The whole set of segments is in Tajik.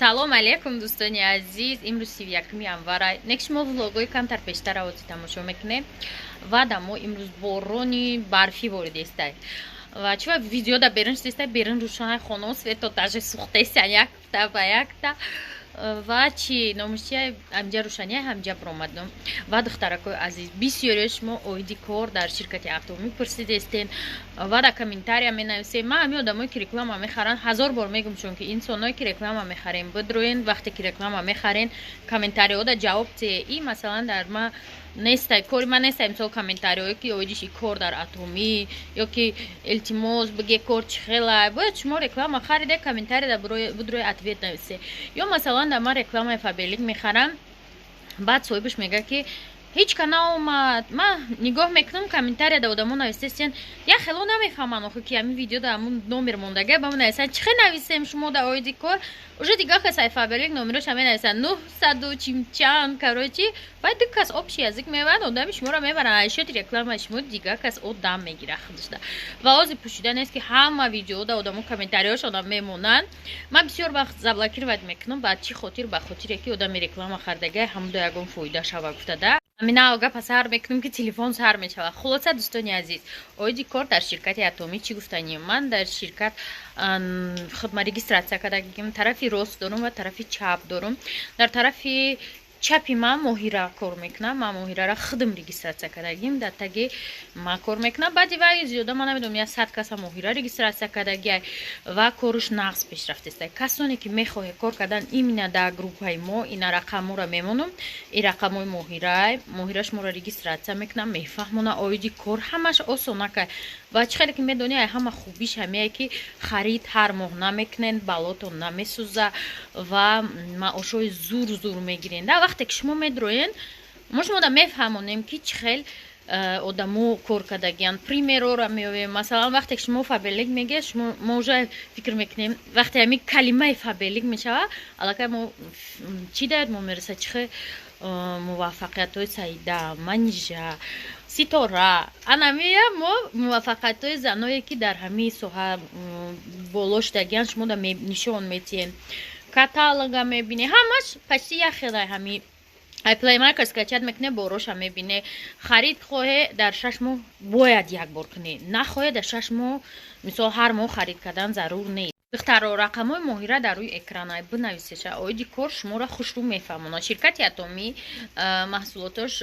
Салом алейкум, дӯстони азиз. Имрӯз 31 январа. Нек шумо влогои камтар пештар авози тамошо мекунем ва да мо имрӯз борони барфӣ воридестай ва чива видео да берун шудестай, берун рӯшанай, хонао свето даже сӯхтесан якта ба якта. Ва чи номушчия, ҳамҷа рӯшания, ҳамҷа биромадам. Ва духтаракои азиз, бисёриё шумо оиди кор дар ширкати Атомӣ пурсидестен ва дар комментария менависем. Ман ҳамин одамое ки реклама мехаранд, ҳазор бор мегум, чунки инсоное ки реклама мехарем, бидроен, вақте ки реклама мехарен, комментариҳода ҷавоб те. И масалан, дар ма нестай, кори ман нестай, мисол, комментариҳое ки оидиш и кор дар Атомӣ ё ки илтимос биге, кор чӣ хелай. Бояд шумо реклама хариде, комментария будрои, ответ нависе. Ё масалан, дар ман рекламаи Фаберлик мехарам, баъд соҳибаш мегӯяд, ки ҳеҷ ка наомад. Ман нигоҳ мекунам, комментария да одамо нависестиян, як хело намефаҳманд охи, ки ҳамин видео да ҳамун номер мондага ба нависанд. Чӣ хел нависем шумо да оиди кор? Уже дигар кас ай Фаберлик номероша менависанд, нӯҳсаду чимчанд. Короче, баъд ду кас общий язык мебаранд, одами шуморо мебаранд. Айшоти рекламаи шумо дигар кас одам мегира худашда. Ва ози пӯшида нест, ки ҳама видео да одамо комментариҳошона мемонанд. Ман бисёр вақт заблокировать мекунам. Ба чӣ хотир? Ба хотире ки одами реклама хардагай ҳамудо ягон фоида шава гуфтада. Амина гапа сар мекунем, ки телефон сар мешавад. Хулоса, дӯстони азиз, оиди кор дар ширкати Атомӣ чӣ гуфтанем? Ман дар ширкат худма регистрация кардагим. Тарафи рост дорум ва тарафи чап дорум. Дар тарафи чапи ман Моҳира кор мекунам. Ман Моҳирара худм регистрация кардагим, дар таги ман кор мекунам. Баъди вай зиёда ман намедонам, я 100 каса Моҳира регистрация кардагиай ва коруш нағз пешрафтеста. Касоне ки мехоҳе кор кардан именно дар группаи мо, ина рақамҳоро мемонам, ин рақамҳои Моҳирай. Моҳира шуморо регистрация мекунам, мефаҳмона оиди кор, ҳамаш осонакай. Ва чӣ хеле ки медонӣ, ай ҳама хубиш ҳамяе, ки харид ҳар моҳ намекунен, балотон намесӯза ва маошҳои зур зур мегирен. Да вақте ки шумо медроен, мо шумода мефаҳмонем, ки чӣ хел одамо кор кардагиянд, примерора меоем. Масалан, вақте ки шумо Фаберлик мегӯед, шумо мо уже фикр мекунем, вақте ҳамин калимаи Фаберлик мешава, аллакай мо чӣ даёд мо мераса, чӣ хел муваффақиятҳои Саида, Манижа, Ситора, анамия мо муваффақиятҳои заное, ки дар ҳамин соҳа боло шудагиянд, шумода нишон метиҳем, каталога мебинем, ҳамаш почти як хелай. Ҳами ай Play Market скачать мекуне, бороша мебине. Харид хоҳе, дар 6 моҳ бояд як бор кунӣ, нахоҳе, дар 6 моҳ, мисол, ҳар моҳ харид кардан зарур нест. Духтаро, рақамҳои Моҳира дар рӯи экранай, бинависеша. Оиди кор шуморо хушрӯ мефаҳмонад. Ширкати Атомӣ маҳсулотош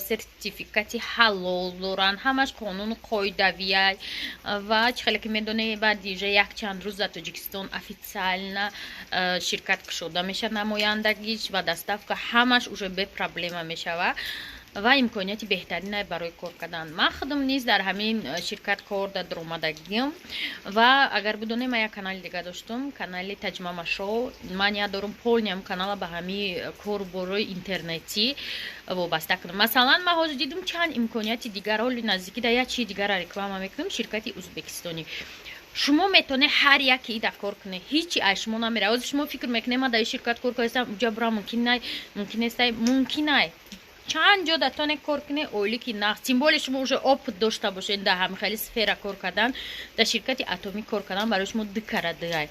сертификати ҳалол доранд, ҳамаш қонуну қоидавияй. Ва чӣ хеле ки медонед, баъди уже якчанд рӯз дар Тоҷикистон официально ширкат кушода мешавад, намояндагиш ва доставка ҳамаш уже бепроблема мешавад ва имконияти беҳтаринае барои кор кардан. Ман худам низ дар ҳамин ширкат кор дар дуромадагиам. Ва агар бидонем, ман як канали дига доштум, канали Таҷмама Шоу. Ман ният дорум полный ам канала ба ҳамин корборои интернетӣ вобаста кунам. Масалан, ман ҳозир дидум чанд имконияти дигар, ҳоли наздикӣ да як чизи дигара реклама мекунам, ширкати узбекистонӣ. Шумо метавонед ҳар яке ида кор кунед, ҳичи аз шумо намера. Ҳозир шумо фикр мекунед, ман дар ин ширкат кор кардастам, уҷа бурам мумкин най, мумкин нестай? Мумкинай. Чанд ҷо датоне кор кунед, ойлики нағз, тем более шумо уже опыт дошта бошед дар ҳамин хели сфера кор кардан. Дар ширкати Атомӣ кор кардан барои шумо ду кара дуай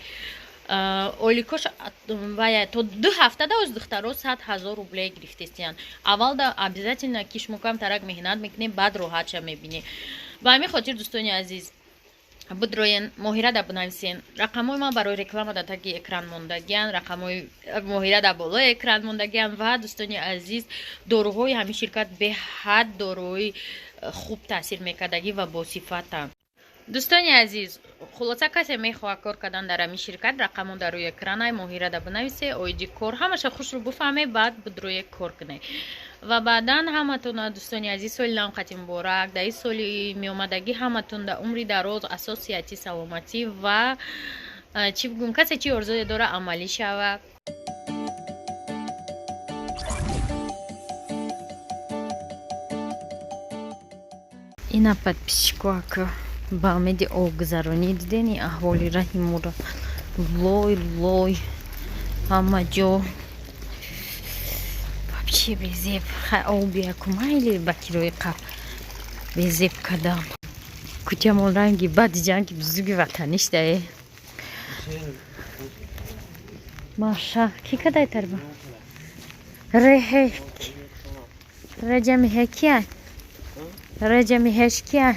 ойликош. Вая то 2 ҳафта да оз духтаро 100 000 рубле гирифтестиянд. Аввал да обязательно ки шумо камтарак меҳнат мекунед, баъд роҳатша мебинед. Ба ҳамин хотир, дӯстони азиз, бидроен, Моҳира да бинависен. Рақамҳои ман барои реклама дар таги экран мондагиянд, рақамҳои Моҳира дар болои экран мондагиянд. Ва дӯстони азиз, доруҳои ҳамин ширкат беҳад доруҳои хуб таъсир мекардагӣ ва босифатанд. Дӯстони азиз, хулоса, касе мехоҳад кор кардан дар ҳамин ширкат, рақамҳо дар рӯи экранай, Моҳира да бинависе. Оиди кор ҳамаша хушрӯ буфаҳме, баъд бидроe кор кунед. Ва баъдан ҳаматон, дӯстони азиз, соли нав қати муборак. Дар ин соли меомадагӣ ҳаматон дар умри дароз, асосияти саломатӣ ва чӣ бигӯм, касе чӣ орзуе дора, амалӣ шава. Ина, подписчико, ака ба умеди обгузаронӣ дидени аҳволи раҳимуро, лой лой ҳама ҷо, вообще безеб. Оби яку майли ба кирои қаб безеб кардам. Кучамон ранги баъди ҷанги бузурги ватанӣ шудае. Маша, ки кадай тарба? Рехе. Реҷами ҳекия. Реҷами ҳешкия.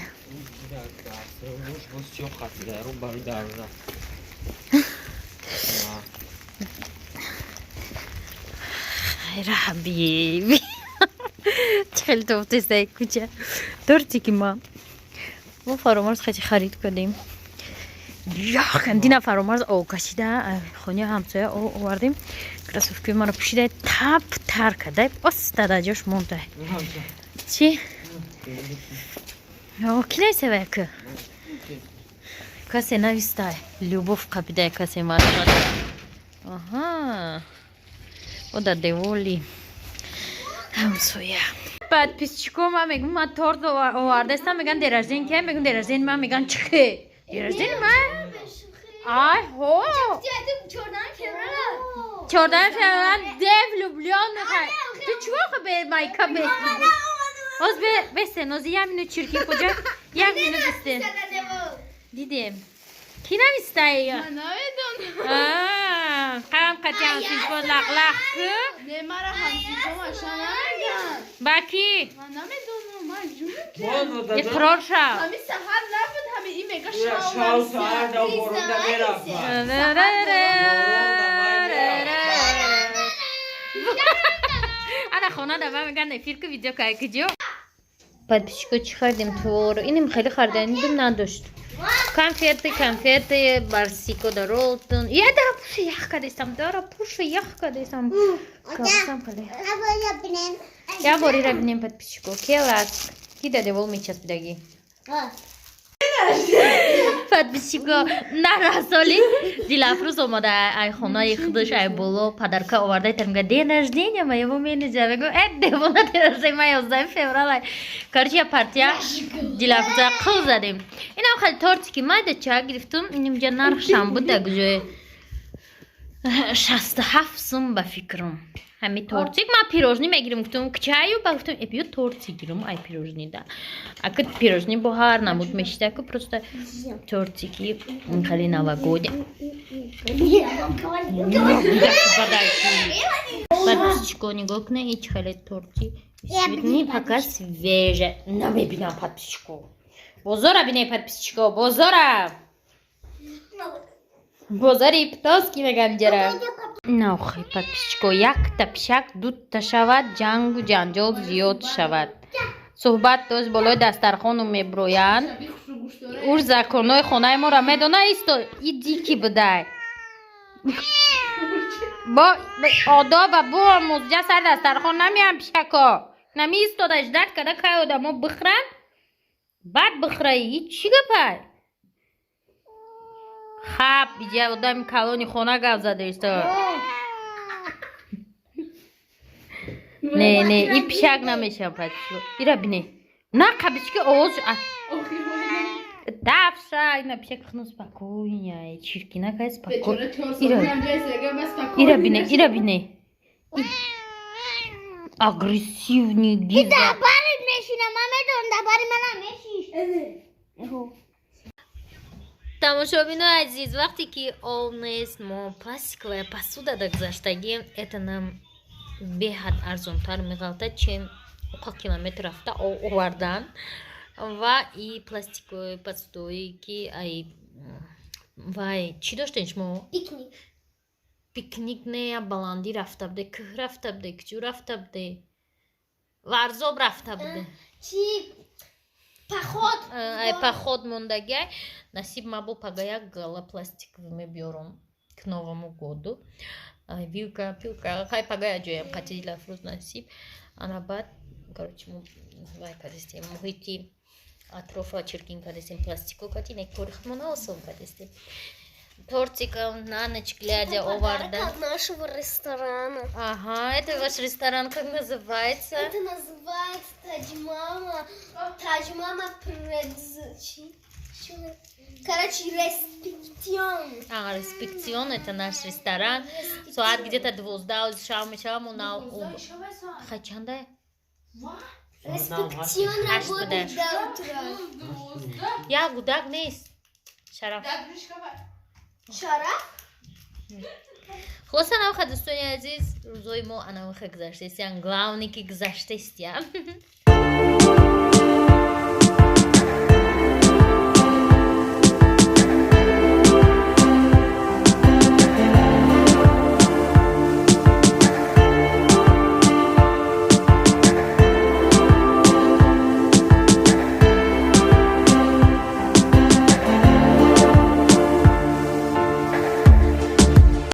Ра ҳабиби. Чӣ хеле тофтестай кӯча. Тортики ма. Мо Фаромарз хати харид кардем. Дина Фаромарз ов кашида, хонаи ҳамсоя ов овардем. Кроссовкаи маро пӯшида, тап тар карда, оста дар ҷош монда. Чӣ? Ки нависавая ку? Касе навистай. Любовь қабидай касе маро. Аҳа. О дар деволи ҳамсоя. Подписчико ма мегӯм, ман торт овардаистам, меган день рождения ки, мегӯм день рождения ман, меган чихе? День рождения ман? Ай ҳо. 14 феврал де влюблённых. Ту чӣ бе майка бе? Оз бе бестен, оз як минут чирки куҷа? Як минут бестен. Дидем. Ки навистай? Ман намедонам. Қам қати ҳамсинфо лақ-лақ ку? Не, мара ҳамсинфо маша намеган. Ба кӣ? Ман намедонам, ман ҷун. Иқрор шав. Ҳами саҳар набуд, ҳами и мега шав шав. Саҳар да боронда мерафт. Ана хона да ма меган эфир ку, видео кай куҷо? Подписчико, чӣ хардем? Твор. Инем хеле хардани дум надошт. Конфеты, конфеты, барсико даротун. Я дара пуши ях кадестам, дара пуши ях кадестам. Кабсам хеле. Я борира бинем, подписчико. Келас. Ки да девол мечаспидаги? Подписчико, нарасоли Дилафрӯз омада ай хонаи худаш, ай боло подарка оварда, мега день рождения моего менеджера. Мегӯ, э, девона, день рождения ма 11 феврал. Короче, я партия Дилафрӯза қил задем. Инам хеле тортики майда ча гирифтум, инҷа нархшам буд дар ҷое 67 сум ба фикрам. Ҳами тортик ман пирожни мегирим, гуфтум чаю, ба гуфтум, э, биё тортик гирум ай пирожни да. Ака пирожни бо ҳар намуд мешида ку, просто тортики хеле новогодний. Подписчико, нигоҳ кунед, ҳеч хеле торти цветни, пока свеже. Намебинам, подписчико. Бозора бинед, подписчико, бозора. Бозари птоски мегам ҷара. Нохи, подписчико, якта пишак дута шавад, ҷангу ҷанҷол зиёд шавад. Суҳбат тоз болои дастархону меброянд. Ур законҳои хонаи моро медона, исто и дики будай. Бо одоба биомӯз, ҷа сари дастархон намеям пишако. Нами истода ждать када кай одамо бихӯранд, баъд бихӯраи. И чӣ гапай? Хаб, иҷа одами калони хона гап зада исто. Не, не, и пишак намешавад, подписчико. Ира бине. На қабички овоз дафша, ина пишак хну спокойня, чиркина кай спокой. Ира. Ира бине, ира бине. Агрессивный гиза. Бари мешина, ман медонам, дар бари мана мешиш. Тамошобинои азиз, вақте ки об нест, мо пластиковая посуда да гузаштагием, это нам беҳад арзонтар меғалтад, чем оқа километр рафта об овардан. Ва и пластиковые посудое ки ай вай чӣ доштем шумо? Пикник. Пикник не, я баландӣ рафта буде, кӯҳ рафта буде, куҷо рафта буде? Варзоб рафта буде. Чӣ? Поход. Ай поход мондагиай. Насиб ма бо пага як гала пластиковый мебиёрам к Новому году. Ай, вилка, пилка, хай пага я ҷоям қати Дилафрӯз насиб. Ана баъд, короче, мо вай кардистем, муҳити атрофа чиркин кардистем пластико кати, не кори худмона осон кардистем. Тортиком на ночь глядя Это подарок оварда. от нашего ресторана. Ага, это ваш ресторан как называется? Это называется Тадж-мама. Тадж-мама Короче, респектион. А, Респектион, это наш ресторан. Соат где-то 12 шав мешавам, на хай чанда? Респектион Ҳашт работает буда. до утра. Як гудак нест. Шараф. Шараф? Хулоса, навха, дӯстони азиз, рӯзои мо анавха гузаштаистиян. Главное, ки гузаштаистия.